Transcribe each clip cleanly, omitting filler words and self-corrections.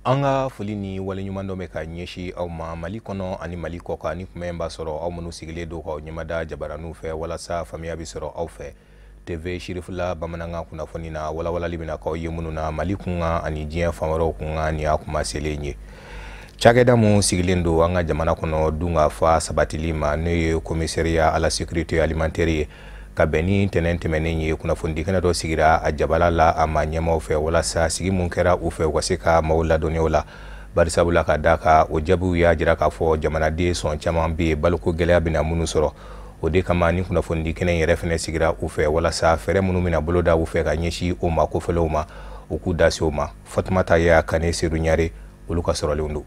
An ka foli ni waleɲuman dɔ bɛ ka ɲɛsin aw ma Mali kɔnɔ ani Mali kɔkan. Ni kuma b'a sɔrɔ aw minnu sigilen don k'aw ɲɛmada jabaraninw fɛ walasa faamuya bɛ sɔrɔ aw fɛ TV Sirifila bamanankan kunnafoni na, walawalali bɛna k'aw ye minnu na Mali kunkan ani diɲɛ fan wɛrɛw kunkan. Nin y'a kuma selen ye. Cakɛda mun sigilen don an ka jamana kɔnɔ dunkafa sabatili ma, n'o ye Commissariat à la sécurité alimentaire ye, ka bɛn ni tɛnɛn tɛmɛnen ye, kunnafonidikɛnɛ dɔ sigira a jabala la a ma ɲɛmaw fɛ, walasa sigi mun kɛra u fɛ, u ka se ka maaw ladɔnniya o la. Barisabula ka da kan, o jaabiw y'a jira k'a fɔ jamanaden sɔn caman bɛ yen, baloko gɛlɛya bɛna minnu sɔrɔ. O de kama ni kunnafonidikɛnɛ yɛrɛ fɛnɛ sigira u fɛ, walasa fɛɛrɛ minnu bɛna boloda u fɛ ka ɲɛsin o ma kofɛlɛw ma, u k'u da se o ma. Fatumata Yaya Kane, Sedu Ɲare, olu ka sɔrɔlenw don.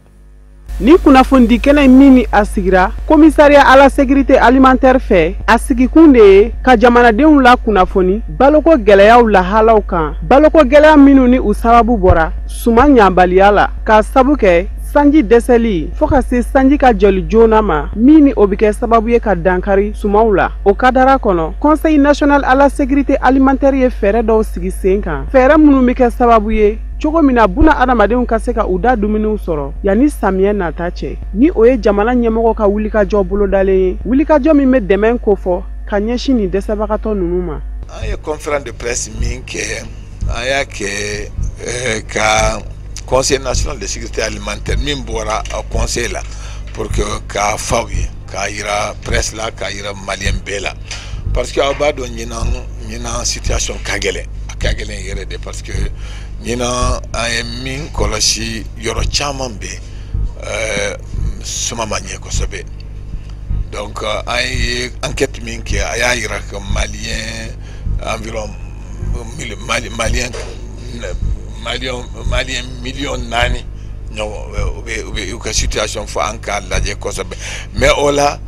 Ni kunnafonidi kɛnɛ min ni a sigira Commissariat à la sécurité alimentaire fɛ, a sigikun de ye ka jamanadenw la kunnafoni baloko gɛlɛyaw lahalaw kan, baloko gɛlɛya minnu ni u sababu bɔra suman ɲabaliya la, k'a sabu kɛ sanji dɛsɛli, fɔɔ ka se sanji ka jɔli joona ma, min ni o bɛ kɛ sababu ye ka dankari sumanw la. O kadara kɔnɔ, Conseil national à la sécurité alimentaire ye fɛɛrɛ dɔw sigi sen kan, fɛɛrɛ minnu bɛ kɛ sababu ye cogo min na buna adamadenw ka se ka u da dumuniw sɔrɔ yanni samiyɛ nata cɛ. Ni o ye jamana ɲɛmɔgɔ ka wulikajɔ bolodalen ye, wulikajɔ min bɛ dɛmɛ kofɔ ka ɲɛsin nin dɛsɛbagatɔ ninnu ma. An ye conférence de presse min kɛ, an y'a kɛ ka Conseil national de sécurité alimentaire min bɔra conseil la, pour que k'a f'aw ye, k'a yira presse la, k'a yira malien bɛɛ la, parce que aw b'a dɔn, ɲinan situation ka gɛlɛn, a ka gɛlɛn yɛrɛ de, parce que ɲinan an ye min kɔlɔsi, yɔrɔ caman bɛ suma ma ɲɛ kosɛbɛ. Donc an ye enquête min kɛ, a y'a yira que malien environ malien malien 4 miliyɔn ɲɔgɔn u bɛ u ka situation fɔ an k'a lajɛ kosɛbɛ. Mais o la,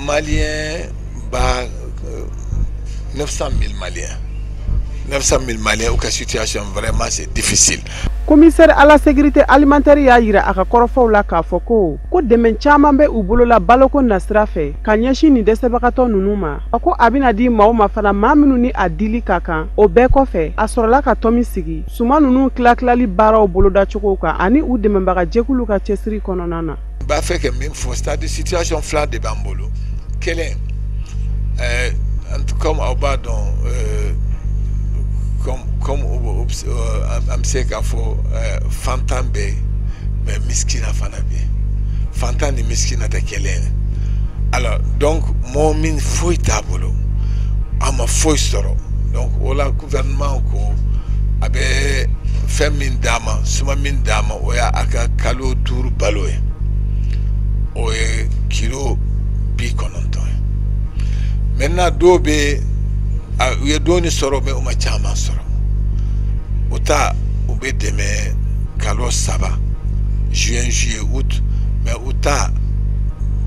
malien ba 900 000 maliens, 900 000 maliens, u ka situation vraiment, c'est difficile. Commissaire à la sécurité alimentaire y'a yira a ka kɔrɔfɔw la k'a fɔ ko dɛmɛ caman bɛ u bolo la baloko nasira fɛ ka ɲɛsin nin dɛsɛbagatɔ ninnu ma. A ko a bɛna di maaw ma fana, maa minnu ni a dili ka kan. O bɛɛ kɔfɛ, a sɔrɔla ka tɔmi sigi suman ninnu tila-tilali baaraw bolodacogo kan ani u dɛmɛbaga jɛkulu ka cɛsiri kɔnɔna na. N b'a fɛ ka min fɔ, c'est à dire situation fila de b'an bolo. Kelen, en tout cas aw b'a dɔn, comme an bɛ se k'a fɔ, fantan bɛ yen, mais miskina fana bɛ yen. Fantan ni miskina tɛ kelen ye. Alors donc mɔgɔ min foyi t'a bolo, a ma foyi sɔrɔ, donc o la gouvernement ko a bɛ fɛn min d'a ma, suma min d'a ma, o y'a ka kalo 5 balo ye, o ye kilo 90 ye. Maintenant dɔw bɛ, u ye dɔɔni sɔrɔ, mais u ma caman sɔrɔ, o ta u bɛ dɛmɛ kalo 3, juin, juillet, août. Mais u ta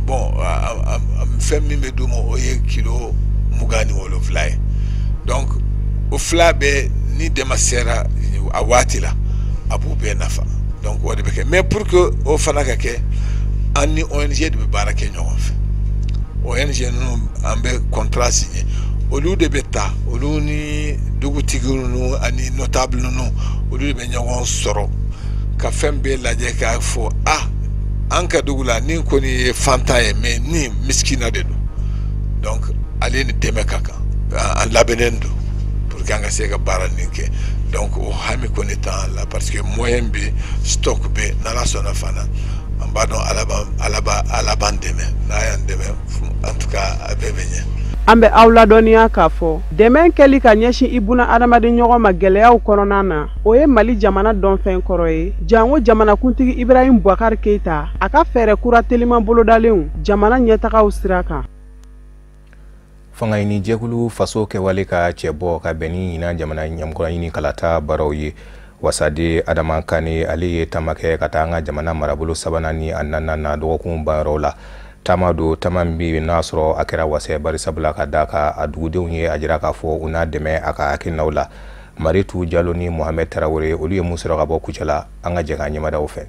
bon, fɛn min bɛ d'u ma, o ye kilo 27 ye. Donc o fila bɛɛ, ni dɛmɛ sera a waati la, a b'u bɛɛ nafa. Donc o de bɛ kɛ. Mais pour que o fana ka kɛ, an ni ONG de bɛ baara kɛ ɲɔgɔn fɛ. ONG ninnu, an bɛ contrat signé, olu de bɛ taa, olu ni dugutigi ninnu ani notable ninnu, olu de bɛ ɲɔgɔn sɔrɔ ka fɛn bɛɛ lajɛ k'a fɔ: ah, an ka dugu la, nin kɔni ye fantan ye, mais nin misikina de don, donc ale ni dɛmɛ ka kan. An labɛnnen don pour que an ka se ka baara nin kɛ. Donc o hami kɔni t'an la, parce que moyen bɛ, stock bɛ. N'Ala sɔnna fana, an b'a dɔn Ala b'an dɛmɛ. N'a y'an dɛmɛ, en tout cas a bɛɛ bɛ ɲɛ. An bɛ aw ladɔnniya k'a fɔ dɛmɛ kɛli ka ɲɛsin i buna adamaden ɲɔgɔn ma gɛlɛyaw kɔnɔna na, o ye Mali jamana dɔnfɛn kɔrɔ ye, janko jamanakuntigi Ibrahim Boubacar Keita a ka fɛɛrɛ kura teliman bolodalenw jamana ɲɛtagaw sira kan. Fanga ɲini jɛkulu Faso Kɛwale ka cɛbɔ, ka bɛn ni ɲinan jamana ɲɛmɔgɔ ɲini kalata baaraw ye, wasaden Adama Kane, ale ye taama kɛ ka taa an ka jamana marabolo sabanan ni a naaninan na dɔgɔkun banyɔrɔw la. Taama don, taama min bɛ n'a sɔrɔ a kɛra wasa, barisabula ka da kan, a dugudenw ye a jira k'a fɔ u n'a dɛmɛ a ka hakilinaw la. Maritu Jalo ni Mohamɛd Tarawele, olu ye mun sɔrɔ ka bɔ Kucala? An ka jɛ k'an ɲɛmadaw fɛ.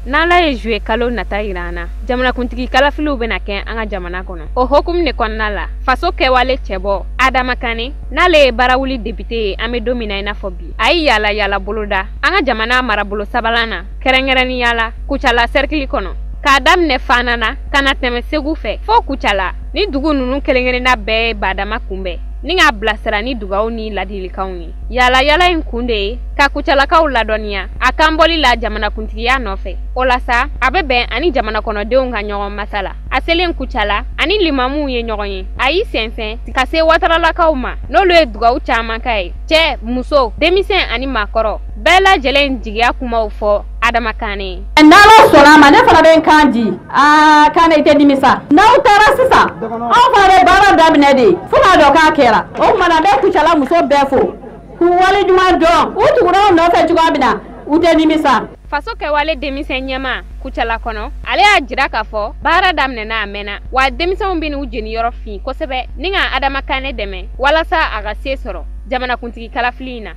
N'Ala ye juillet kalo nata yira an na, jamanakuntigi kalafiliw bɛna kɛ an ka jamana kɔnɔ. O hokumu de kɔnɔna la, Faso Kɛwale cɛbɔ Adama Kane, n'ale ye Barawuli député ye an bɛ don min na i n'a fɔ bi, a ye yala yala boloda an ka jamana marabolo sabanan na, kɛrɛnkɛrɛnnenya la Kucala cercle kɔnɔ, k'a daminɛ Fana na ka na tɛmɛ Segu fɛ fo Kucala. Ni dugu ninnu kelen-kelenna bɛɛ ye Badama kunbɛn ni k'a bilasira ni dugawu ni ladilikanw ye. Yala yala in kun de ye ka Kucalakaw ladɔnniya a kanbɔli la jamanakuntigiya nɔfɛ. O la sa, a bɛ bɛn ani jamana kɔnɔdenw ka ɲɔgɔn masala. A selen Kucala, ani limamuw ye ɲɔgɔn ye. A y'i sɛnsɛn ka se Wataralakaw ma, n'olu ye dugawu caman k'a ye. Cɛ, muso, denmisɛn ani maakɔrɔ, bɛɛ lajɛlen jigiya kumaw fɔ Adama Kane ye. N'Ala sɔnna a ma, ne fana bɛ n kan di. Aa Kane, i tɛ nimisa. N'aw taara sisan, anw fana bɛ baara daminɛ de fo k'a dɔn k'a kɛra. O tuma na, n bɛ Kucala muso bɛɛ fo k'u waleɲuman dɔn. U tugura anw nɔfɛ cogoya min na, u tɛ nimisa. Faso Kɛwale denmisɛn ɲɛma Kucala kɔnɔ, ale y'a jira k'a fɔ baara daminɛna a mɛnna, wa denmisɛnw bɛ n'u jeniyɔrɔ fin kosɛbɛ ni ka Adama Kane dɛmɛ walasa a ka se sɔrɔ jamanakuntigi kalafili in na.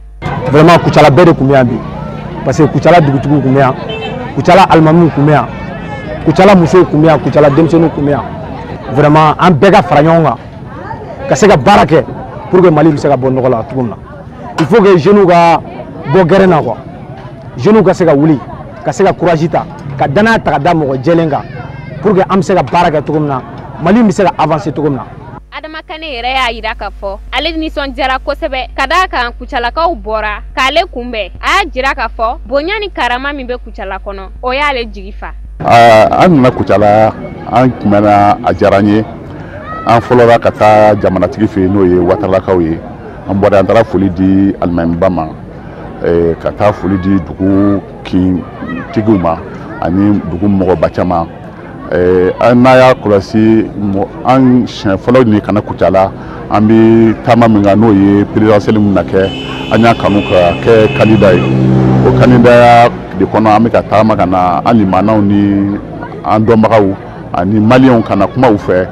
Vraiment, Kucala bɛɛ de tun bɛ yan bi, parce que Kucala dugutigiw tun bɛ yan, Kucala alimamiw tun bɛ yan, Kucala musow tun bɛ yan, Kucala denmisɛnninw tun bɛ yan. Vraiment, an bɛɛ ka fara ɲɔgɔn kan ka se ka baara kɛ pour que Mali bɛ se ka bɔ nɔgɔ la cogo min na. Il faut que jeunes ka bɔ gɛrɛn na quoi, jeunes ka se ka wuli, ka se ka courage ta, ka danaya ta ka da mɔgɔ jɛlen kan pour que an bɛ se ka baara kɛ cogo min na, Mali bɛ se ka avancer cogo min na. Adama Kane yɛrɛ y'a yira k'a fɔ ale nisɔndiyara kosɛbɛ ka d'a kan Kucalakaw bɔra k'ale kunbɛn. A y'a jira k'a fɔ bonya ni karama min bɛ Kucala kɔnɔ, o y'ale jigi fa. An nana Kucala, an kunbɛnna, a diyara an ye. An fɔlɔla ka taa jamanatigi fɛ yen, n'o ye Wataralakaw ye. An bɔra, an taara foli di alimamiba ma, ka taa foli di dugu kintigiw ma ani dugu mɔgɔba caman. An n'a y'a kɔlɔsi, an siɲɛ fɔlɔ nin kana Kucala, an bɛ taama min kan, n'o ye présidentielle min na kɛ, an y'a kanu ka kɛ candidat ye. O candidat de kɔnɔ, an bɛ ka taama ka na an limanaw ni an dɔnbagaw ani maliyɛnw ka na kuma u fɛ,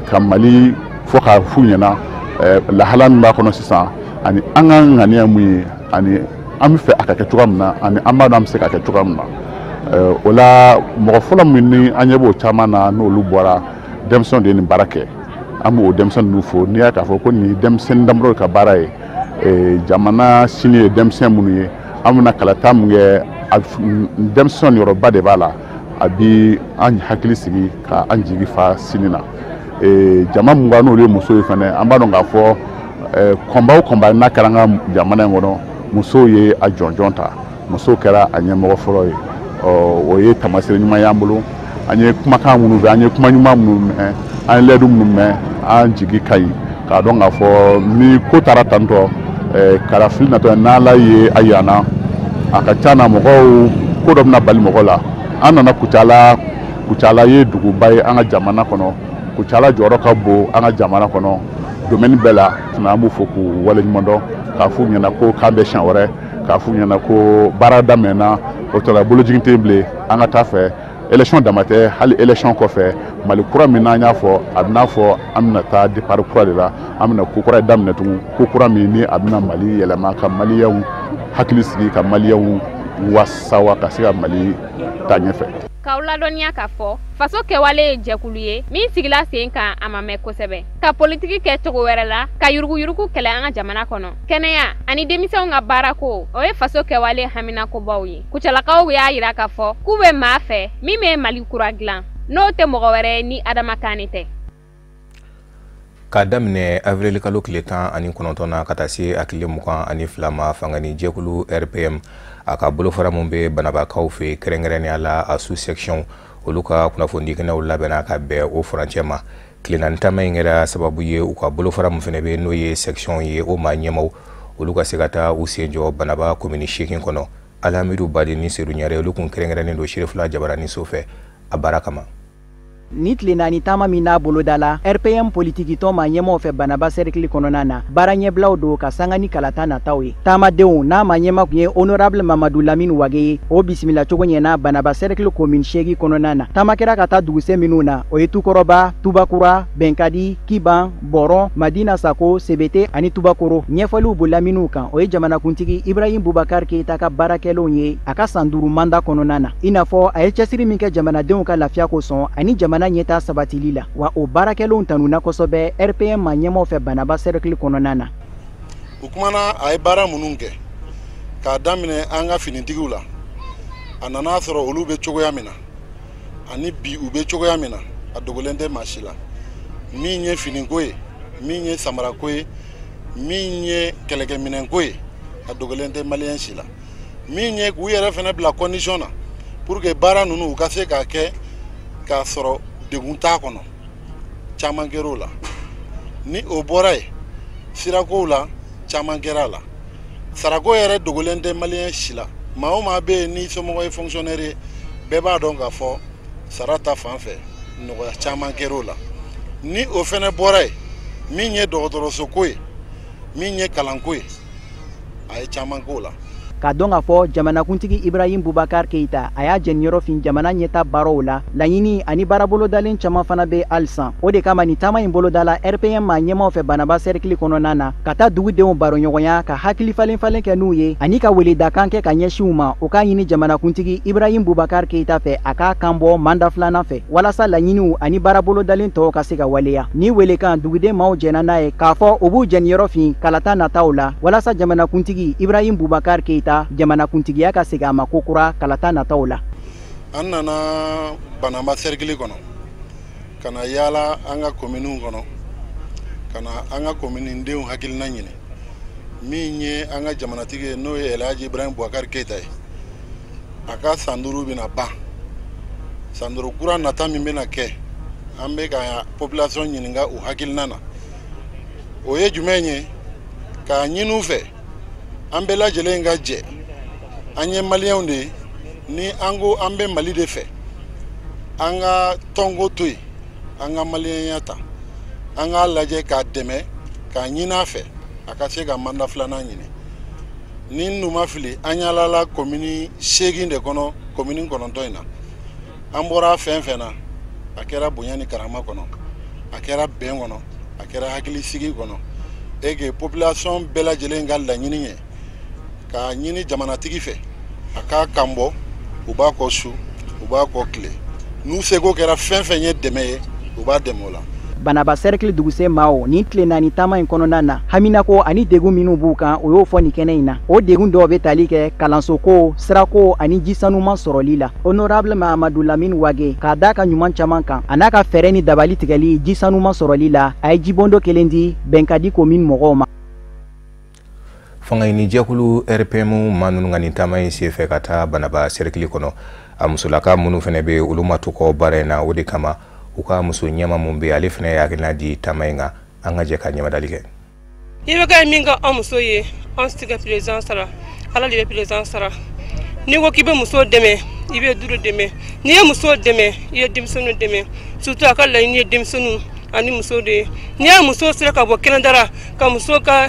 ka Mali fɔ k'a f'u ɲɛna lahala min b'a kɔnɔ sisan, ani an ka ŋaniya mun ye, ani an bɛ fɛ a ka kɛ cogoya min na, ani an b'a dɔn an bɛ se ka kɛ cogoya min na. O la, mɔgɔ fɔlɔ min ni an ɲɛ b'o caman na, n'olu bɔra, denmisɛnw de ye nin baara kɛ. An b'o denmisɛnnin ninnu fo. N'i y'a k'a fɔ ko nin ye denmisɛnnin damadɔ ka baara ye, jamana sini ye denmisɛn minnu ye, an bɛna kalata min kɛ, denmisɛnw yɔrɔba de b'a la. A bi an hakili sigi ka an jigi fa sini na. Jama mun kan, n'olu ye musow ye fɛnɛ, an b'a dɔn k'a fɔ combat o combat n'a kɛra an ka jamana in kɔnɔ, musow ye a jɔnjɔn ta, musow kɛra a ɲɛmɔgɔ fɔlɔ ye. Ɔ, o ye taamasiyɛn ɲuman y'an bolo. An ye kumakan minnu fɛ, an ye kuma ɲuman minnu mɛn, an ye layidu minnu mɛn, an jigi ka ɲi k'a dɔn k'a fɔ ni ko taara tantɔ, kalafili natɔ, n'Ala ye a yira an na, a ka ca na mɔgɔw ko dɔ bɛna bali mɔgɔ la. An nana Kucala. Kucala ye duguba ye an ka jamana kɔnɔ. Kucala jɔyɔrɔ ka bon an ka jamana kɔnɔ domaine bɛɛ la. An b'u fo k'u waleɲuman dɔn, k'a f'u ɲɛna ko k'an bɛ siɲɛ wɛrɛ, k'a f'u ɲɛna ko baara daminɛna, o tɔ bolojigin tɛ bilen, an ka taa fɛ. Élection dama tɛ, hali élection kɔfɛ, Mali kura min n'an y'a fɔ, a bɛna fɔ an bɛna taa départ kura de la, an bɛna ko kura daminɛ tugun, ko kura min ni a bɛna Mali yɛlɛma, ka maliyɛnw hakili sigi, ka maliyɛnw wasawa, ka se ka Mali taa ɲɛfɛ. K'aw ladɔnniya k'a fɔ Faso Kɛwale ye jɛkulu ye min sigila sen kan a ma mɛn kosɛbɛ, ka politiki kɛ cogo wɛrɛ la, ka yuruguyurugu kɛlɛ an ka jamana kɔnɔ. Kɛnɛya ani denmisɛnw ka baarako, o ye Faso Kɛwale haminakobaw ye. Kucalakaw y'a yira k'a fɔ k'u bɛ maa fɛ min bɛ Mali kura dilan, n'o tɛ mɔgɔ wɛrɛ ye ni Adama Kane tɛ. K'a daminɛ avril kalo tile 19 na ka taa se a tile 22 ma, fangani jɛkulu RPM a ka bolofara mun bɛ Banabakaw fɛ, kɛrɛnkɛrɛnnenya la a sous section, olu ka kunnafonidikɛnɛw labɛnna ka bɛn o furancɛ ma. Tile 4 taama in kɛra sababu ye u ka bolofara mun fana bɛ, n'o ye section ye, o maa ɲɛmaw, olu ka se ka taa u sen jɔ Banaba commune 8 kɔnɔ. Alamidu Badi ni Sedu Ɲare, olu kun kɛrɛnkɛrɛnnen don Sirifila Jabarani so fɛ a baara kama. Ni tile 4 taama min n'a boloda la RPM politiki tɔn ma ɲɛmaaw fɛ Banaba cercle kɔnɔna na, baara ɲɛbilaw don ka sanga ni kalata nataw ye. Taamadenw n'a ma ɲɛma kun ye honorable Mamadu Lamine Wage ye, o bisimila cogo ɲɛna Banaba cercle commune 8 kɔnɔna na. Taama kɛra ka taa duguse minnu na, o ye Tukɔrɔba, Tubakura, Bɛnkadi, Kiban, Bɔrɔn, Madina Sako, Sebete ani Tubakoro. Ɲɛfɔliw bolila minnu kan, o ye jamanakuntigi Ibrahim Boubacar Keita ka baarakɛlenw ye a ka san 5 mandat kɔnɔna na, i n'a fɔ a ye cɛsiri min kɛ jamanadenw ka lafiya kosɔn ani jamana ɲɛta sabatili la. Wa o baarakɛlenw tanuna kosɛbɛ RPM ma ɲɛmaaw fɛ Banaba cercle kɔnɔna na. U kumana a ye baara minnu kɛ k'a daminɛ an ka finitigiw la, a nana sɔrɔ olu bɛ cogoya min na ani bi u bɛ cogoya min na, a dogolen tɛ maa si la. Min ye finiko ye, min ye samarako ye, min ye kɛlɛkɛminɛnko ye, a dogolen tɛ maliyɛn si la. Min ye k'u yɛrɛ fana bila condition na pour que baara ninnu u ka se k'a kɛ k'a sɔrɔ degun t'a kɔnɔ, caman kɛra o la. Ni o bɔra yen, sirakow la caman kɛra a la. Sarako yɛrɛ dogolen tɛ maliyɛn si la. Maa o maa bɛ yen ni somɔgɔ ye fonctionnaire ye, bɛɛ b'a dɔn k'a fɔ sara ta fan fɛ nɔgɔya caman kɛra o la. Ni o fɛnɛ bɔra yen, min ye dɔgɔtɔrɔsoko ye, min ye kalanko ye, a ye caman k'o la. K'a dɔn k'a fɔ jamanakuntigi Ibrahim Boubacar Keita a y'a jɛniyɔrɔ fin jamana ɲɛta baaraw la, laɲini ani baarabolodalen caman fana bɛ halisa. O de kama nin taama in boloda la RPM ma ɲɛmaaw fɛ Banaba cercle kɔnɔna na, ka taa dugudenw baroɲɔgɔnya, ka hakili falen falen kɛ n'u ye ani ka weledakan kɛ ka ɲɛsin u ma, u k'a ɲini jamanakuntigi Ibrahim Boubacar Keita fɛ a k'a kan bɔ mandat 2nan fɛ walasa laɲiniw ani baarabolodalen tɔw ka se ka waleya. Ni welekan duguden maaw jɛnna n'a ye k'a fɔ u b'u jɛniyɔrɔ fin kalata nataw la walasa jamanakuntigi Ibrahim Boubacar Keita jamanakuntigiya ka segin a ma kokura kalata nataw la. An nana Banaba cercle kɔnɔ ka na yaala an ka kominiw kɔnɔ, ka na an ka kominidenw hakilina ɲini. Min ye an ka jamanatigi ye, n'o ye Elhaji Ibrahim Boubacar Keita ye, a ka san 5 bɛna ban. San 5 kura nata min bɛna kɛ, an bɛ ka population ɲininka u hakilina na. O ye jumɛn ye? K'a ɲini u fɛ an bɛɛ lajɛlen ka jɛ, an ye maliyɛnw de ye, ni an ko an bɛ Mali de fɛ, an ka tɔnko to yen, an ka maliyɛnya ta, an k'a lajɛ k'a dɛmɛ, k'a ɲini a fɛ a ka se ka mandat 2nan ɲini. Ni n dun ma fili, an yaalala komini 8 de kɔnɔ, komini 9 in na. An bɔra fɛn fɛn na, a kɛra bonya ni karama kɔnɔ, a kɛra bɛn kɔnɔ, a kɛra hakilisigi kɔnɔ, et que population bɛɛ lajɛlen ka laɲini ye k'a ɲini jamanatigi fɛ a k'a kan bɔ, u b'a kɔ su, u b'a kɔ tile, n'u seko kɛra fɛn fɛn ye dɛmɛ ye, u b'a dɛmɛ o la. Banaba cercle duguse maaw nin tile 4 taama in kɔnɔna na, haminako ani degun minnu b'u kan, o y'o fɔ nin kɛnɛ in na. O degun dɔw bɛ tali kɛ kalansoko, sirako ani ji sanuman sɔrɔli la. Honorable Mahamadou Lamine Wage k'a d'a ka ɲuman caman kan a n'a ka fɛɛrɛ ni dabali tigɛli ji sanuman sɔrɔli la, a ye jibondo kelen di Bɛnkadi commune mɔgɔw ma. Fanga ɲini jɛkulu RPM maa ninnu ka nin taama in senfɛ ka taa Banaba cercle kɔnɔ, a musolaka minnu fana bɛ olu ma to kɔ baara in na. O de kama u ka muso ɲɛma mun bɛ ale fana ye hakilina di taama in kan. An ka jɛ ka ɲɛmadali kɛ. I bɛ kɛ min ka an muso ye, an tɛ ka président sara, Ala de bɛ président sara. N'i ko k'i bɛ muso dɛmɛ, i bɛ du dɛmɛ. N'i ye muso dɛmɛ, i ye denmisɛnninw dɛmɛ. Surtout a ka laɲini ye denmisɛnninw ani muso de ye. N'i ye muso sera ka bɔ kɛnɛdara ka muso ka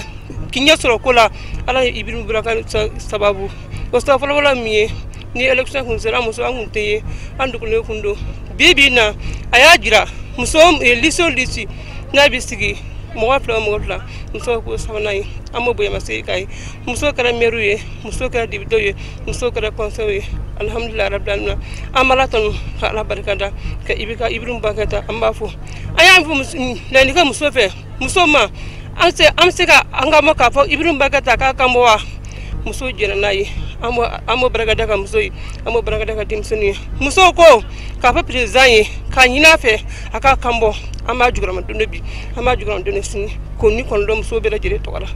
k'i ɲɛ sɔrɔ ko la, Ala ye Ibrahim Boubacar sababu. O sababu fɔlɔfɔlɔ min ye, ni élection kun sera, muso an kun tɛ ye, an dogolen kun don. Bi bi in na, a y'a jira muso liste o liste n'a bɛ sigi mɔgɔ 2 mɔgɔ 2, muso ko sabanan ye, an b'o bonyamasegin k'a ye. Muso kɛra maire ye, muso kɛra député ye, muso kɛra conseil ye. Alhamdulilayi rabil alamin, an b'Ala tanu ka Ala barika da ka Ibrahim Boubacar Keita, an b'a fɔ. An y'a fɔ laɲini kɛ muso fɛ, muso ma an bɛ se ka an ka ma k'a fɔ Ibrahim Boubacar Keita k'a kan bɔ wa? Muso jɛnna n'a ye, an b'o barika da ka muso ye, an b'o barika da ka denmisɛnnin ye. Musow ko k'a fɔ président ye k'a ɲini a fɛ a k'a kan bɔ, an b'a jukɔrɔma don bi, an b'a jukɔrɔma don sini, k'o ni kɔnɔntɔn musow bɛɛ lajɛlen tɔgɔ la.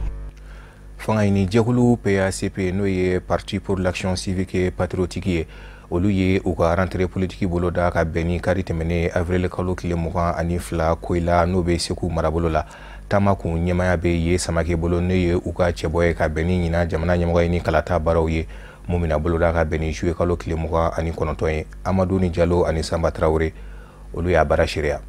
Fanga ɲini jɛkulu PACP, n'o ye Parti pour l'action civique et patriotique ye, olu ye u ka rentrée politique boloda ka bɛn ni kari tɛmɛnen avril kalo tile 22 Koyila, n'o bɛ Segu marabolo la. Taama kun ɲɛmaya bɛ ye Samake bolo, n'o ye u ka cɛbɔ ye ka bɛn ni ɲinan jamana ɲɛmɔgɔ ye ni kalata baaraw ye mun bɛna boloda ka bɛn ni juillet kalo tile 29 ye. Amadu ni Jalo ani Sanba Tarawele Olu y'a baara seereya.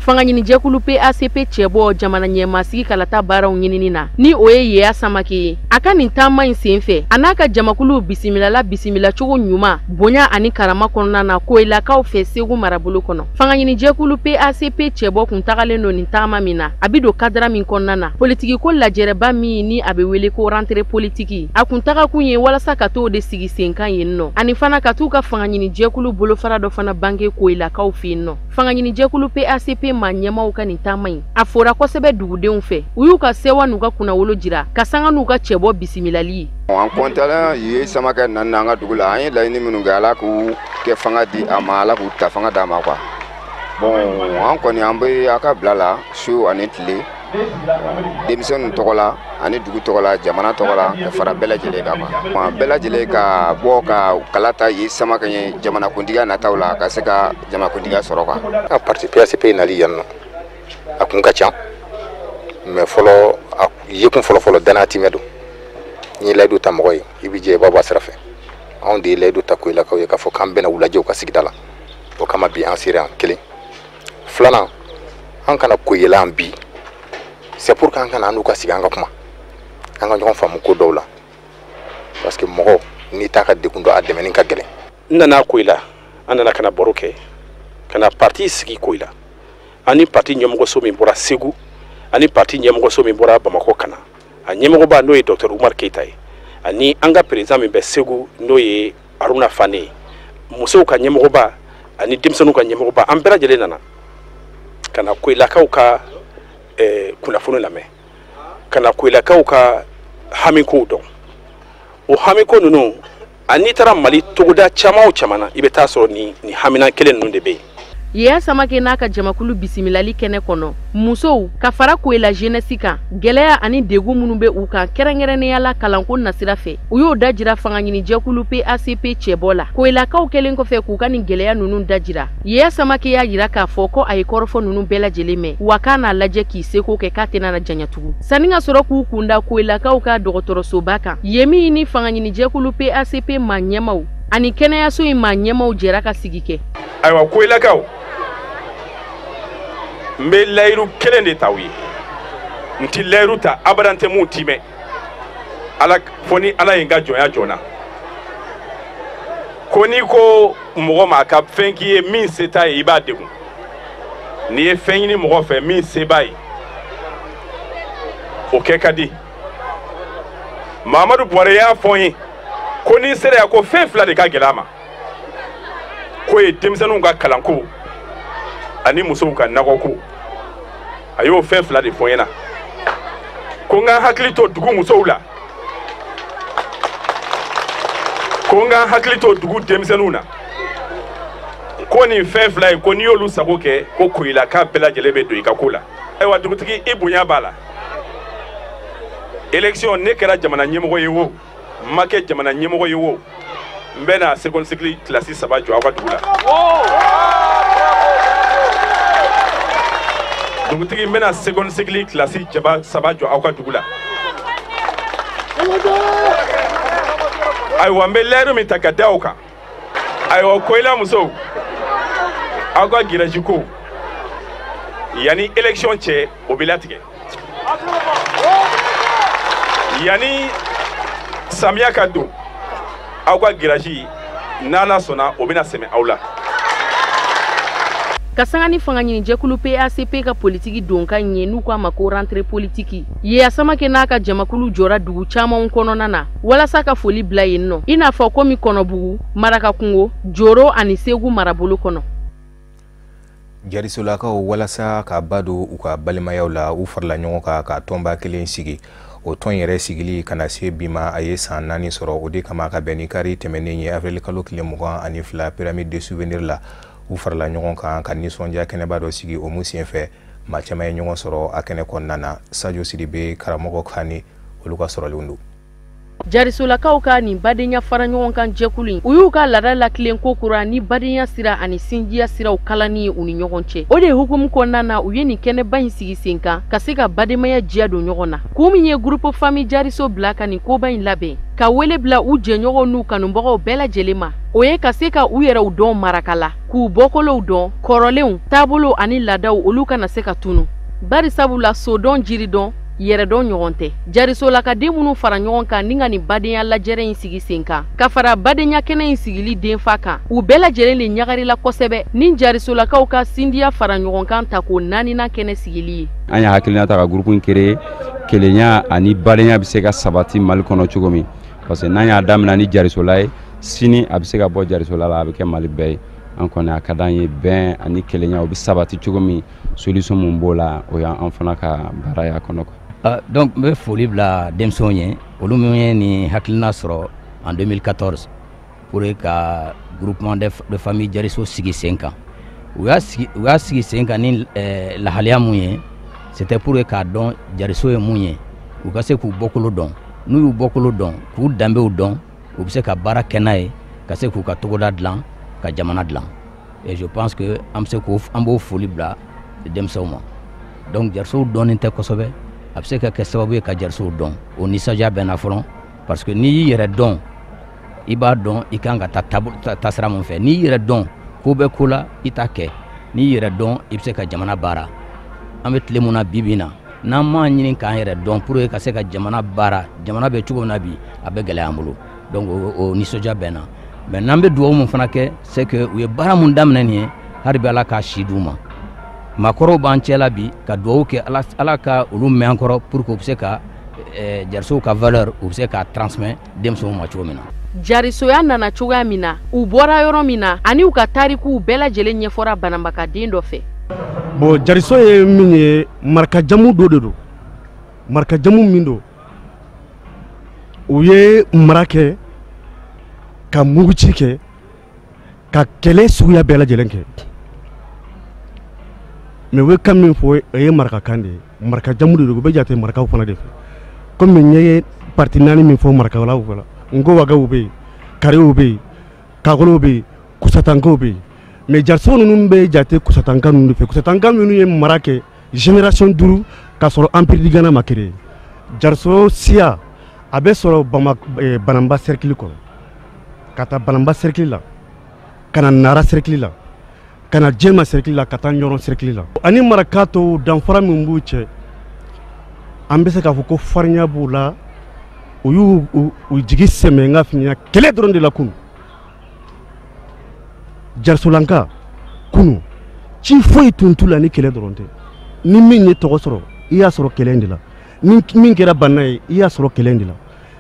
Fangaɲinijɛkulu PACP cɛbɔ jamana ɲɛmasigi kalata baaraw ɲinini na, ni o ye Yeya Samake ye, a ka nin taama in senfɛ, a n'a ka jamakulu bisimilala bisimilacogo ɲuman, bonya ani karama kɔnɔna na Koyilakaw fɛ Segu marabolo kɔnɔ. Fangaɲinijɛkulu PACP cɛbɔ kun tagalen don nin taama min na, a bɛ don kadara min kɔnɔna na, politikiko lajɛrɛba min ni a bɛ wele ko rentrée politique, a kun tagakun ye walasa ka t'o de sigi sen kan yen nɔ, ani fana ka t'u ka fangaɲinijɛkulu bolofara dɔ fana bange Koyilakaw fɛ yen nɔ. Fangaɲinijɛkulu PACP maa ɲɛmaw ka nin taama in, a fora kosɛbɛ dugudenw fɛ, u y'u ka sewa n'u ka kunnawolo jira ka sanga n'u ka cɛbɔ bisimilali ye. An kɔntana ye Samakɛ nana an ka dugu la, an ye laɲini minnu kɛ, Ala k'u kɛ fanga di a ma, Ala k'u ta fanga d'a ma quoi. Bon, an kɔni an bɛ a ka bila la su ani tile, denmisɛnninw tɔgɔ la ani dugu tɔgɔ la, jamana tɔgɔ la, ka fara bɛɛ lajɛlen kan quoi. Bɛɛ lajɛlen ka bɔ ka kala ta ye Samakɛ ye jamanakuntigiya nataw la, ka se ka jamanakuntigiya sɔrɔ quoi. A parti PACP nali yan nɔ, a kun ka ca, mais fɔlɔ a yekun fɔlɔ danaya timɛ don. N'i ye layidu ta mɔgɔ ye, i b'i jɛ i b'a bɔ a sira fɛ. Anw de ye layidu ta Koyilakaw ye k'a fɔ k'an bɛna u lajɛ u ka sigida la, o kama bi an sera yan kelen. Filanan, an kana Koyila yan bi, c'est pour qu'an kana an n'u ka sigi, an ka kuma, an ka ɲɔgɔn faamu ko dɔw la, parce que mɔgɔ n'i t'a ka degun dɔn, a dɛmɛni ka gɛlɛn. N nana Koyila, an nana ka na baro kɛ, ka na parti sigi Koyila, ani parti ɲɛmɔgɔso min bɔra Segu, ani parti ɲɛmɔgɔso min bɔra Bamakɔ ka na, a ɲɛmɔgɔba n'o ye docteur Umar Keyita ye, ani an ka président min bɛ Segu n'o ye Haruna Fane ye, musow ka ɲɛmɔgɔba ani denmisɛnninw ka ɲɛmɔgɔba, an bɛɛ lajɛlen nana ka na Koyilakaw ka kunnafoni lamɛn, ka na Koyilakaw ka hamikow dɔn. O hamiko ninnu, ani n'i taara Mali togoda caman o caman na, i bɛ taa sɔrɔ nin hamina kelen ninnu de bɛ yen. Yeya Samake n'a ka jamakulu bisimilali kɛnɛ kɔnɔ, musow ka fara Koyila jeunesse kan, gɛlɛya ani degun minnu bɛ u kan kɛrɛnkɛrɛnnenya la kalanko nasira fɛ, u y'o dajira fangaɲinijɛkulu PACP cɛbɔ la. Koyilakaw kɛlen kɔfɛ k'u ka nin gɛlɛya ninnu dajira, Yeya Samake y'a jira k'a fɔ ko a ye kɔrɔfɔ ninnu bɛɛ lajɛlen mɛn, wa k'a n'a lajɛ k'i seko kɛ k'a tɛna na janya tugun. Sanni ka sɔrɔ k'u kunda Koyilakaw ka dɔgɔtɔrɔsoba kan, yen min ni fangaɲinijɛkulu PACP maa ɲɛmaw ani kɛnɛyaso in maa ɲɛmaw jɛra ka sigi kɛ. Ayiwa Koyilakaw, n bɛ layiru kelen de ta u ye, n ti layiru ta abadan tɛ mun timɛ, Ala fo ni Ala ye n ka jɔnya jɔna. Ko n'i ko mɔgɔ ma a ka fɛn k'i ye min se t'a ye, i b'a degun. N'i ye fɛn ɲini mɔgɔ fɛ min se b'a ye, o kɛ ka di. Mahamadu Buhari y'a fɔ n ye ko ni n sera yan, ko fɛn fila de ka gɛlɛn a ma, k'o ye denmisɛnninw ka kalanko ani musow ka nakɔko. A y'o fɛn fila de fɔ n ɲɛna, ko n ka hakili to dugu musow la, ko n ka hakili to dugu denmisɛnninw na, ko nin fɛn fila in, ko n'i y'olu sago kɛ, ko Koyilaka bɛɛ lajɛlen bɛ don i ka ko la. Ayiwa dugutigi, i bonya b'a la. Élection, ne kɛra jamana ɲɛmɔgɔ ye o, n ma kɛ jamana ɲɛmɔgɔ ye o, n bɛ na seconde cycle kilasi 3 jɔ aw ka dugu la. Dugutigi, n bɛna seconde cycle kilasi 3 jɔ aw ka dugu la. Ayiwa n bɛ layiru min ta ka da aw kan, ayiwa Koyila musow, aw ka giraji ko yanni élection cɛ, o bɛ latigɛ. Yanni samiya ka don, aw ka giraji n'Ala sɔnna, o bɛna sɛmɛ aw la. Ka sanga ni fangaɲinijɛkulu PACP ka politiki donkan ye n'u k'a ma ko rentrée politique, Yeya Samake n'a ka jamakulu jɔra dugu camanw kɔnɔna na walasa ka foli bila yen nɔ, i n'a fɔ komi Kɔnɔbugu, Marakakungo, Joro ani Segu marabolo kɔnɔ. Jarisolakaw walasa ka ba don u ka balimayaw la, u farala ɲɔgɔn kan ka tɔnba kelen sigi. O tɔn yɛrɛ sigili ka na se bi ma, a ye san 4 sɔrɔ. O de kama ka bɛn ni kari tɛmɛnen ye, avril kalo tile 22, pyramide de souvenir la, u farala ɲɔgɔn kan ka nisɔndiya kɛnɛba dɔ sigi. O mun senfɛ, maa caman ye ɲɔgɔn sɔrɔ a kɛnɛ kɔnɔna na. Sadio Sidibe, karamɔgɔ Kani, olu ka sɔrɔlenw don. Jarisolakaw ka nin badenya fara ɲɔgɔn kan jɛkulu in, u y'u ka laada lakilen ko kura ni badenya sira ani sinjiya siraw kalani ye u ni ɲɔgɔn cɛ. O de hukumu kɔnɔna na, u ye nin kɛnɛba in sigi sen kan ka se ka bademaya diya don ɲɔgɔn na. Kun min ye groupe famille Jariso bila ka nin koba in labɛn, ka wele bila u jɛɲɔgɔnw n'u kanubagaw bɛɛ lajɛlen ma, o ye ka se ka u yɛrɛw dɔn marakala, k'u bɔkolow dɔn, kɔrɔlenw, taabolow ani laadaw olu kana se ka tunu. Bari sabula sodɔn, jiridɔn, yɛrɛdɔn ɲɔgɔn tɛ. Jarisolakaden minnu fara ɲɔgɔn kan ni ka nin badenya lajɛrɛ in sigi sen kan, ka fara badenya kɛnɛ in sigili denfa kan, u bɛɛ lajɛlen de ɲagarila kosɛbɛ ni jarisolakaw ka sindiya fara ɲɔgɔn kan ta ko naaninan kɛnɛ sigili ye. An y'a hakilina ta ka groupe in créer, kelenya ani badenya bɛ se ka sabati Mali kɔnɔ cogo min, parce que n'an y'a daminɛ ni jarisola ye, sini a bɛ se ka bɔ jarisola la, a bɛ kɛ Mali bɛɛ ye. An kɔni a ka d'an ye bɛn ani kelenya o bɛ sabati cogo min, solution mun b'o la, o y'an fana ka baara y'a kɔnɔ. Donc n bɛ foli bila denmisɛnw ye, olu minnu ye nin hakilina sɔrɔ en 2014 pour ka groupement de famille Jariso sigi sen kan. U y'a sigi sen kan ni lahalaya mun ye, c'était pour k'a dɔn Jariso ye mun ye, u ka se k'u bɔkolo dɔn. N'u y'u bɔkolo dɔn, k'u danbew dɔn, u bɛ se ka baara kɛ n'a ye, ka se k'u ka togoda dilan, ka jamana dilan. Et je pense que an bɛ se k'o, an b'o foli bila denmisɛnw ma. Donc Jarisow dɔnnen tɛ kosɛbɛ, a bɛ se ka kɛ sababu ye ka Jarisow dɔn. O nisɔndiya bɛ n na fɔlɔ, parce que n'i y'i yɛrɛ dɔn, i b'a dɔn i kan ka taa taasira mun fɛ. N'i y'i yɛrɛ dɔn, ko bɛ ko la i t'a kɛ. N'i y'i yɛrɛ dɔn, i bɛ se ka jamana baara. An bɛ tile mun na bi bi in na, n'an m'a ɲini k'an yɛrɛ dɔn pour que ka se ka jamana baara, jamana bɛ cogo min na bi, a bɛ gɛlɛya an bolo. Donc o nisɔndiya bɛ n na. Mais n'an bɛ dugawu mun fana kɛ, c'est que u ye baara mun daminɛ nin ye, hali bi Ala k'a si d'u ma. Maakɔrɔw b'an cɛ la bi, ka dugawu kɛ Ala ka olu mɛn an kɔrɔ pour que u bɛ se ka Jarisow ka valeur, u bɛ se k'a transmettre denmisɛnw ma cogo min na. Jarisoya nana cogoya min na, u bɔra yɔrɔ min na, ani u ka tarikuw bɛɛ lajɛlen ɲɛfɔra banabagaden dɔ fɛ. Bon, Jariso ye min ye, marakajamu dɔ de don. Marakajamu min don, u ye mara kɛ, ka muguci kɛ, ka kɛlɛ suguya bɛɛ lajɛlen kɛ. Mais u ye kan min fɔ, o ye marakakan de ye. Marakajamu de don, u bɛ jate marakaw fana de fɛ. Komi n ye parti naani min fɔ marakalaw fɛ la, n ko wagaw bɛ yen, karew bɛ yen, kakolow bɛ yen, kusatankaw bɛ yen. Mais Jariso ninnu bɛ jate kusatanka ninnu de fɛ. Kusatanka minnu ye mara kɛ génération 5 k'a sɔrɔ empire du Ghana ma créé. Jariso siya a bɛ sɔrɔ Banamba cercle kɔnɔ, ka taa Banamba cercle la, ka na Nara cercle la, ka na Jɛma cercle la, ka taa Ɲɔrɔn cercle la. Ani maraka tɔw danfara min b'u cɛ, an bɛ se k'a fɔ ko farinya b'u la. U y'u u jigi sɛmɛ n ka fini kɛlɛ dɔrɔn de la kunun. Jarisolanka kunun ci foyi tun t'u la ni kɛlɛ dɔrɔn tɛ. Ni min ye tɔgɔ sɔrɔ, i y'a sɔrɔ kɛlɛ in de la. Ni min kɛra banna ye, i y'a sɔrɔ kɛlɛ in de la.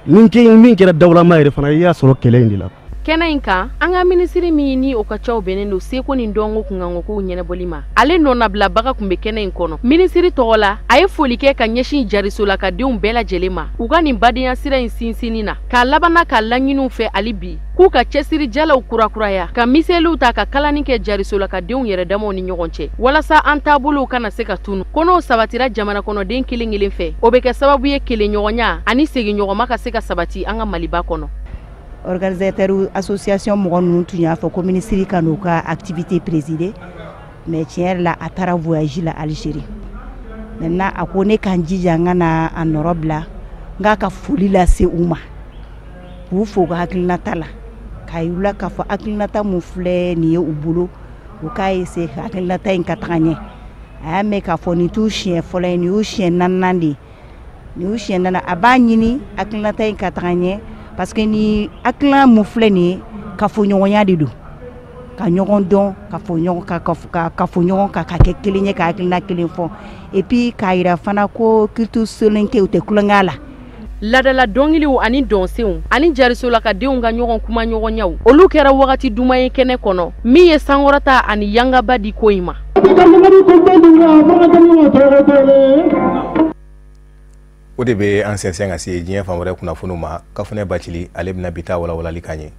Ni min kɛra dawulama yɛrɛ fana, i y'a sɔrɔ kɛlɛ in de la. Kɛnɛ in kan, an ka minisiri min ni o ka caw bɛnnen don seko ni dɔnko kunkankow ɲɛnabɔli ma, ale nɔnabilabaga tun bɛ kɛnɛ in kɔnɔ. Minisiri tɔgɔ la, a ye foli kɛ ka ɲɛsin jarisolakadenw bɛɛ lajɛlen ma u ka nin badenya sira in sinsinni na, k'a labanna ka laɲiniw fɛ hali bi k'u ka cɛsiri jalaw kurakuraya, ka miseliw ta ka kalani kɛ jarisolakadenw yɛrɛ damaw ni ɲɔgɔn cɛ, walasa an taabolow kana se ka tunu. Ko n'o sabatira jamana kɔnɔden kelen kelen fɛ, o bɛ kɛ sababu ye kelenɲɔgɔnya ani seginɲɔgɔnma ka se ka sabati an ka Maliba kɔnɔ. Organisateur association mɔgɔ ninnu tun y'a fɔ ko minisiri ka n'u ka activité présider, mais tiɲɛ yɛrɛ la a taara voyage la Algérie. Maintenant a ko ne k'an jija n ka na a nɔrɔ bila, n k'a ka foli lase u ma, k'u fo u ka hakilinata la, k'a yir'u la k'a fɔ hakilinata mun filɛ nin ye u bolo, u k'a essayer hakilinata in ka taga ɲɛ. A y'a mɛn k'a fɔ nin t'u siɲɛ fɔlɔ ye, nin y'u siɲɛ naaninan de ye, nin y'u siɲɛ naaninan. A b'a ɲini hakilinata in ka taga ɲɛ, parce que ni hakilina mun filɛ nin ye, kafoɲɔgɔnya de don, ka ɲɔgɔn dɔn, ka fɔ ɲɔgɔn kan, ka fɔ ɲɔgɔn kan, ka kɛ kelen ye, ka hakilina kelen fɔ, et puis k'a yira fana ko culture soninké u tɛ tulonkɛ la. Ladala dɔnkiliw ani dɔnsenw ani jarisolakadenw ka ɲɔgɔn kumaɲɔgɔnyaw, olu kɛra wagati duman ye kɛnɛ kɔnɔ min ye sankɔrɔta ani yangaba di ko in ma. O de bɛ an sɛnsɛn ka se diɲɛ fan wɛrɛ kunnafoniw ma. Kafunɛ Bacili ale bɛna bi ta walawalali k'an ye.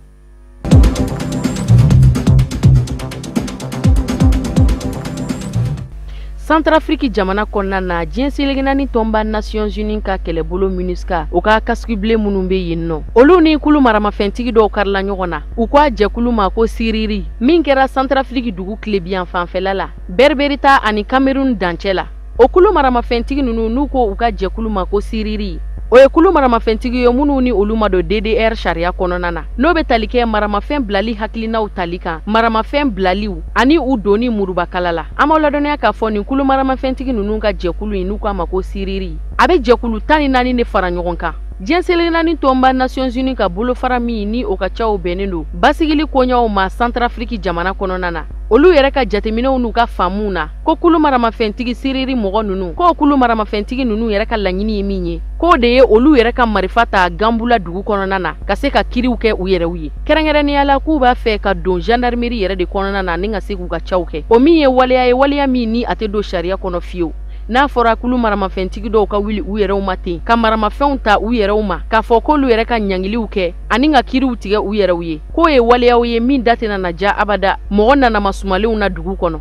Santarafiriki jamana kɔnɔna na, diɲɛ seleke naani tɔnba Nations Unies ka kɛlɛbolo MINUSCA, o ka casque bleu minnu bɛ yen nɔ, olu ni kulu maramafɛntigi dɔw karila ɲɔgɔn na. U ko a jɛkulu ma ko Siriri, min kɛra Santarafiriki dugu tilebiyan fanfɛla la, Berberita ani Cameroun dancɛ la. O kulu maramafɛntigi ninnu, n'u ko u ka jɛkulu ma ko Siriri, o ye kulu maramafɛntigi ye minnu ni olu ma don DDR sariya kɔnɔna na, n'o bɛ tali kɛ maramafɛn bilali hakilinaw tali kan, maramafɛn bilaliw ani u donni murubakala la. An b'aw ladɔnniya k'a fɔ nin kulu maramafɛntigi ninnu ka jɛkulu in, n'u k'a ma ko Siriri, a bɛ jɛkulu 14 de fara ɲɔgɔn kan. Diɲɛ seleke naani tɔnba Nations Unies ka bolofara min ni o ka caw bɛnnen don basigili koɲɛw ma Santarafiriki jamana kɔnɔna na, olu yɛrɛ ka jateminɛw n'u ka faamuw na, ko kulu maramafɛntigi Siriri mɔgɔ ninnu, k'o kulu maramafɛntigi ninnu yɛrɛ ka laɲini ye min ye, k'o de ye olu yɛrɛ ka marifa ta Ganbula dugu kɔnɔna na ka se ka kiriw kɛ u yɛrɛw ye. Kɛrɛnkɛrɛnnenya la, k'u b'a fɛ ka don gendarmerie yɛrɛ de kɔnɔna na ni ka se k'u ka caw kɛ, o min ye waleya ye, waleya min ni a tɛ don sariya kɔnɔ fiyewu. N'a fɔra kulu maramafɛntigi dɔw ka wuli u yɛrɛw ma ten ka maramafɛnw ta u yɛrɛw ma k'a fɔ k'olu yɛrɛ ka ɲangiliw kɛ ani ka kiriw tigɛ u yɛrɛw ye, k'o ye waleyaw ye min da tɛna na ja abada mɔgɔ nanama sumalenw na dugu kɔnɔ.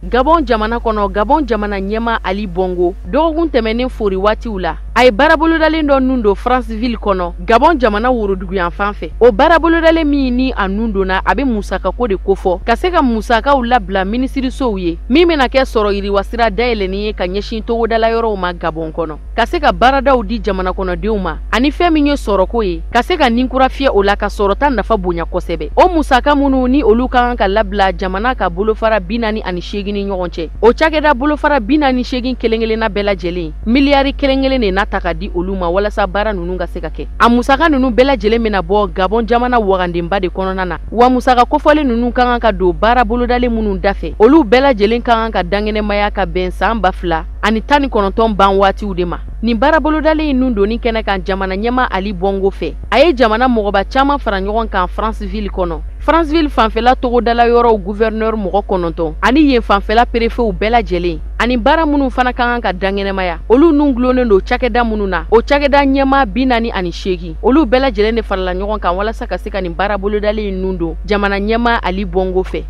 Gabon jamana kɔnɔ, Gabon jamana ɲɛmaa Ali Bongo, dɔgɔkun tɛmɛnen fori waatiw la, a ye baarabolodalen dɔ nun don Franceville kɔnɔ, Gabon jamana woroduguyan fan fɛ. O baarabolodalen min ni a nun donna, a bɛ musakako de kofɔ, ka se ka musakaw labila minisirisow ye, min bɛna kɛ sɔrɔ yiriwasira dayɛlɛnni ye ka ɲɛsin togodala yɔrɔw ma Gabon kɔnɔ, ka se ka baaradaw di jamana kɔnɔdenw ma, ani fɛn min ye sɔrɔko ye, ka se ka ninkura fiyɛ o la ka sɔrɔta nafa bonya kosɛbɛ. O musaka minnu ni olu ka kan ka labila jamana ka bolofara 48 ni ɲɔgɔn cɛ, o cakɛda bolofara 48 kelen kelenna bɛɛ lajɛlen, miliyari kelen kelen de na ta ka di olu ma walasa baara ninnu ka se ka kɛ. A musaka ninnu bɛɛ lajɛlen bɛna bɔ Gabon jamana wagandenba de kɔnɔna na. Wa musaka kofɔlen ninnu ka kan ka don baara bolodalen minnu dafɛ, olu bɛɛ lajɛlen ka kan ka dankɛnɛmaya ka bɛn san 2019 ban waatiw de ma. Nin baara bolodalen in nun donni kɛnɛ kan jamana ɲɛmaa Ali Bongo fɛ, a ye jamana mɔgɔba caman fara ɲɔgɔn kan Franceville kɔnɔ. Franceville fanfɛla togodala yɔrɔw gouverneur mɔgɔ 9 ani yen fanfɛla préfetw bɛɛ lajɛlen, ani baara minnu fana ka kan ka dankɛnɛmaya, olu nun gulonnen don cakɛda minnu na, o cakɛda ɲɛmaa 48, olu bɛɛ lajɛlen de farala ɲɔgɔn kan walasa ka se ka nin baara bolodalen in nun don jamana ɲɛmaa Ali Bongo fɛ.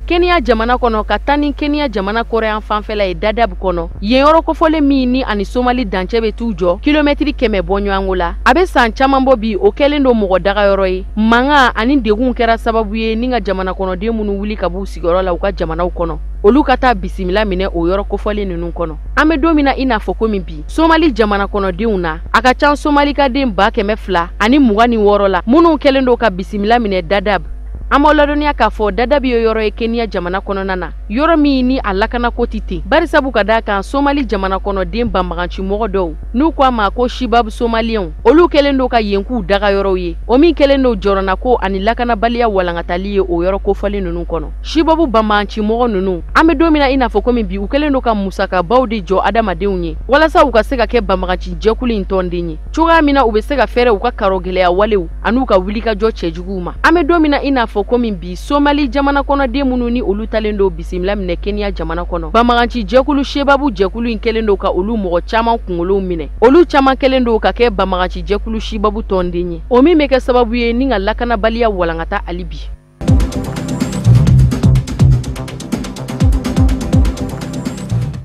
Kenya jamana kɔnɔ, ka taa ni Kenya jamana kɔrɔyan fanfɛla ye Dadaab kɔnɔ, yen yɔrɔ kofɔlen min ni ani Somali dancɛ bɛ t'u jɔ kilomɛtiri 100 bɔ ɲɔgɔnko la, a bɛ san caman bɔ bi, o kɛlen don mɔgɔ dagayɔrɔ ye. Mankan ani degun kɛra sababu ye ni ka jamana kɔnɔden minnu wuli ka b'u sigiyɔrɔ la u ka jamanaw kɔnɔ, olu ka taa bisimila minɛ o yɔrɔ kofɔlen ninnu kɔnɔ. An bɛ don min na i n'a fɔ komi bi, Somali jamana kɔnɔdenw na, a ka ca Somalikaden 226 la minnu kɛlen don ka bisimila minɛ Dadaab. An b'aw ladɔnniya k'a fɔ Dadaab ye yɔrɔ ye Kenya jamana kɔnɔna na, yɔrɔ min ni a lakanako tɛ ten, barisabu ka d'a kan Somali jamana kɔnɔden banbagancimɔgɔ dɔw, n'u ko a ma ko Shibab Somaliyɛnw, olu kɛlen don ka yen k'u daga yɔrɔw ye, o min kɛlen don jɔrɔnako ani lakanabaliya walankatali ye o yɔrɔ kofɔlen ninnu kɔnɔ. Shibabu banbagancimɔgɔ ninnu, an bɛ don min na i n'a fɔ komi bi, u kɛlen don ka musakabaw de jɔ adamadenw ye walasa u ka se ka kɛ banbagaci jɛkulu in tɔnden ye cogoya min na u bɛ se ka fɛɛrɛ u ka karɔgɛlɛya walew an'u ka wulikajɔ cɛjuguw ma. An bɛ don min na i n'a fɔ komi bi, Somali jamana kɔnɔden minnu ni olu talen don bisimila minɛ Kenya jamana kɔnɔ, banbagaci jɛkulu Shebabu jɛkulu in kɛlen don ka olu mɔgɔ caman kunkolow minɛ, olu caman kɛlen don ka kɛ banbagaci jɛkulu Shibabu tɔnden ye, o min bɛ kɛ sababu ye ni ka lakanabaliya walankata hali bi.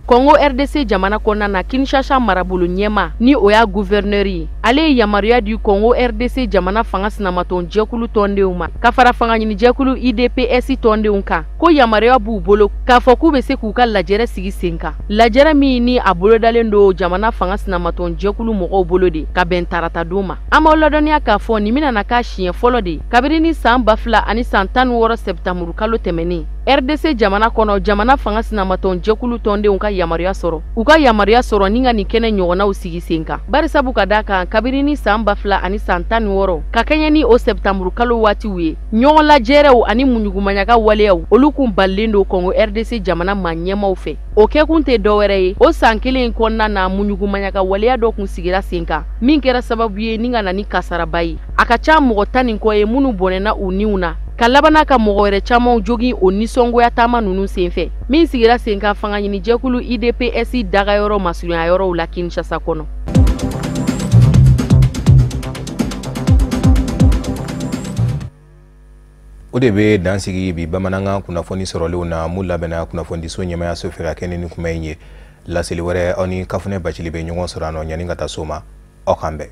Congo RDC jamana kɔnɔna na, Kinshasa marabolo ɲɛmaa, ni o y'a gouverneur ye, ale ye yamaruya di Congo RDC jamana fanga sinamatɔn jɛkulu tɔndenw ma, ka fara fanga ɲini jɛkulu UDPS tɔndenw kan, ko yamaruya b'u bolo k'a fɔ k'u bɛ se k'u ka lajɛrɛ sigi sen kan, lajɛrɛ min ni a bolodalen don jamana fanga sinamatɔn jɛkulu mɔgɔw bolo de ka bɛn taratadon ma. An b'aw ladɔnniya k'a fɔ nin bɛna na k'a siɲɛ fɔlɔ de kabini ni san 2016 sɛptanburu kalo tɛmɛnen, RDC jamana kɔnɔ, jamana fanga sinamatɔn jɛkulu tɔndenw ka yamaruya sɔrɔ, u ka yamaruya sɔrɔ ni ka nin kɛnɛ ɲɔgɔnnaw sigi sen kan, barisabu ka d'a kan kabini ni san 2016 ka kɛɲɛ ni o sɛptanburu kalo waatiw ye, ɲɔgɔn lajɛrɛw ani muɲugumaɲaga waleyaw, olu kun balilen don Congo RDC jamana maa ɲɛmaw fɛ. O kɛkun tɛ dɔwɛrɛ ye, o san kelen in kɔnɔna na, muɲugumaɲaga waleya dɔ kun sigira sen kan min kɛra sababu ye ni ka na ni kasaraba ye. A ka ca mɔgɔ 10 ni kɔ ye minnu bɔnɛna u niw na, ka labana ka mɔgɔ wɛrɛ camanw jogin o nisɔngoya taama ninnu senfɛ, min sigira sen kan fanga ɲini jɛkulu UDPS dagayɔrɔ masurunya yɔrɔw la Kinshasa kɔnɔ. O de bɛ dan sigi bi bamanankan kunnafoni sɔrɔlenw na mun labɛnna kunnafonidiso ɲɛmayaso fɛ ka kɛnɛ ni kuma in ye. Laseli wɛrɛ, aw ni Kafunɛ Bacili bɛ ɲɔgɔn sɔrɔ a nɔ. Ɲani ka taa so ma, aw k'an bɛn.